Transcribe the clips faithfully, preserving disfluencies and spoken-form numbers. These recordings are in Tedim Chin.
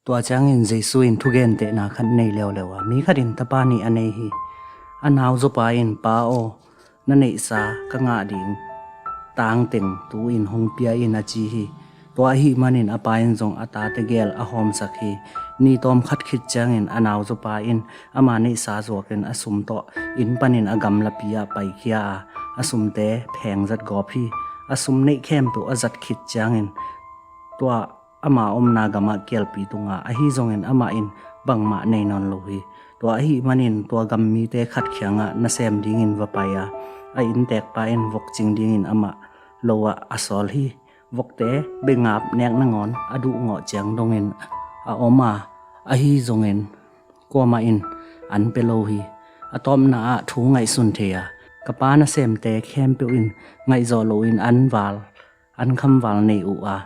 Tua ciangin Jesu in thugentehna khat nei leuleu a, mi khat in tapa nih a nei hi. A nauzaw pa in, "Pa aw, na neihsa ka ngah ding tangteng tu-in hong pia in," a ci hi. Tua ahih manin a pa in zong a tate gel a hawmsak hi. Ni tawm khat khit ciangin a nauzaw pa in ama neihsa zuakin a sum tawh inn panin a gamlapi ah paikhia a, a sumte pheng zat gawp hi. A sum neih khempeuh a zat khit ciangin tua ama omna gamah kialpi tung a, ahi zongin amah in bangmah nei nawn lo hi. Tua ahih manin tua gam mite khat kiangah nasem dingin va pai a, a inntekpa in vok cing dingin amah lo ah a sawl hi. Vokte bengap nek nangawn a duhgawh ciang dongin a om a, ahi zongin kuamah in an pia lo hi. A tawpna ah thu ngaihsun thei a, "Ka pa nasemte khempeuh in ngaihzawh loin an val, an khamval nei uh a,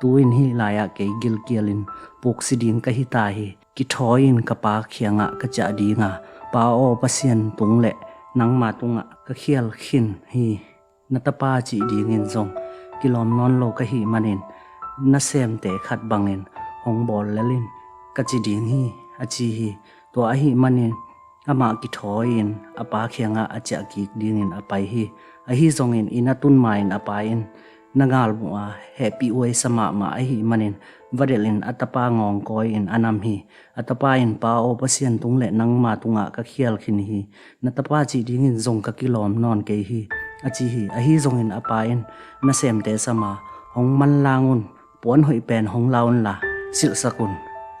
tu-in hih lai-ah kei gilkialin puksi ding ka hi ta hi. Kithawi-in ka pa kiangah ka ciah ding a, 'Pa aw, Pasian tung le nangma tungah ka khial khin hi. Na tapa cih dingin zong kilawm nawn lo ka hih manin nasemte khat bangin hong bawl lel in,' ka ci ding hi," a ci hi. Tua ahih manin amah kithawi-in a pa kiangah a ciah kik dingin a pai hi. Ahi zongin inn a tun ma-in a pa in na galmuh a, hehpih huaisa mahmah ahih manin va delhin a tapa ngawngkawi-in a nam hi. A tapa in, "Pa aw, Pasian tung le nangma tungah ka khial khin hi. Na tapa cih dingin zong ka kilawm nawn kei hi," a ci hi. Ahi zongin a pa in nasemte sam a, "Hong manlang un, puan hoih pen hong la unla, silhsak un.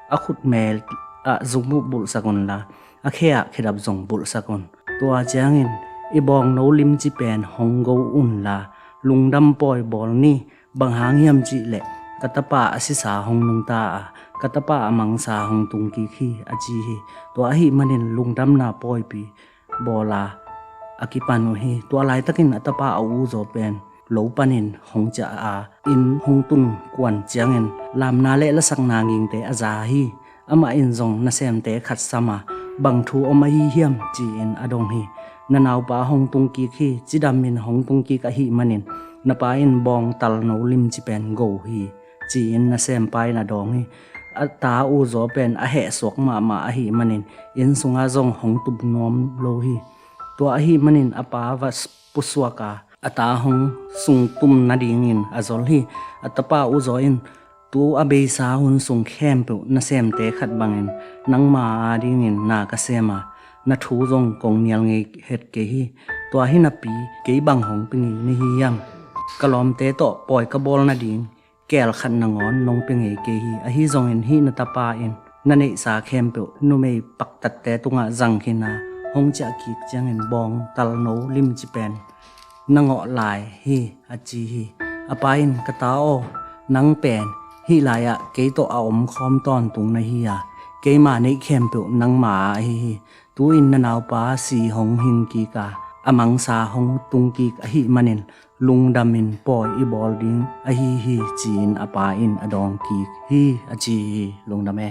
A khutme ah zumuh bulhsak unla, a khe ah khedap zong bulhsak un. Tua ciangin i bawngno limci pen hong go unla, lungdam pawi bawl ni. Bang hang hiam cih leh ka tapa a sisa hong nungta a, ka tapa a mangsa hong tungkik hi," a ci hi. Tua ahih manin lungdamna pawipi bawl a, a kipan uh hi. Tua laitakin a tapa a uzaw pen lo panin hong ciah a, inn hong tun kuan ciangin lamna le lasakna ngingte a za hi. Amah in zong nasemte khat sam a, "Bang thu om ahi hiam?" ci-in a dong hi. "Na naupa hong tungkik hi. Cidamin hong tungkik ahih manin na pa in bawngtalno limci pen go hi," ci-in nasempa in a dawng hi. A ta uzaw pen a hehsuak mahmah ahih manin inn sungah zong hong tum nuam lo hi. Tua ahih manin a pa va pusuak a, a ta hong sungtum nadingin a zol hi. A tapa uzaw in, "Tu a beisa hun sung khempeuh nasemte khat bangin nangma adingin na ka sem a, na thu zong kong nial ngei het kei hi. Tua hi napi kei bang hong pia ngei na hi hiam? Ka lawmte tawh pawi ka bawl nading keel khat nangawn nong pia ngei kei hi. Ahi zongin hih na tapa in na neihsa khempeuh numei paktatte tungah zang khin a, hong ciah kik ciangin bawngtalno limci pen na ngawh lai hi," a ci hi. A pa in, "Ka ta aw, nang pen hih lai-ah kei tawh a omkhawm tawntung na hi a, keima neih khempeuh nangma a ahi hi. Tu-in na naupa si hong hing kik a, a mangsa hong tung kik ahih manin lungdamin pawi i bawl ding ahi hi," ci-in a pa in a dawng kik hi, a ci hi. Lungdam e.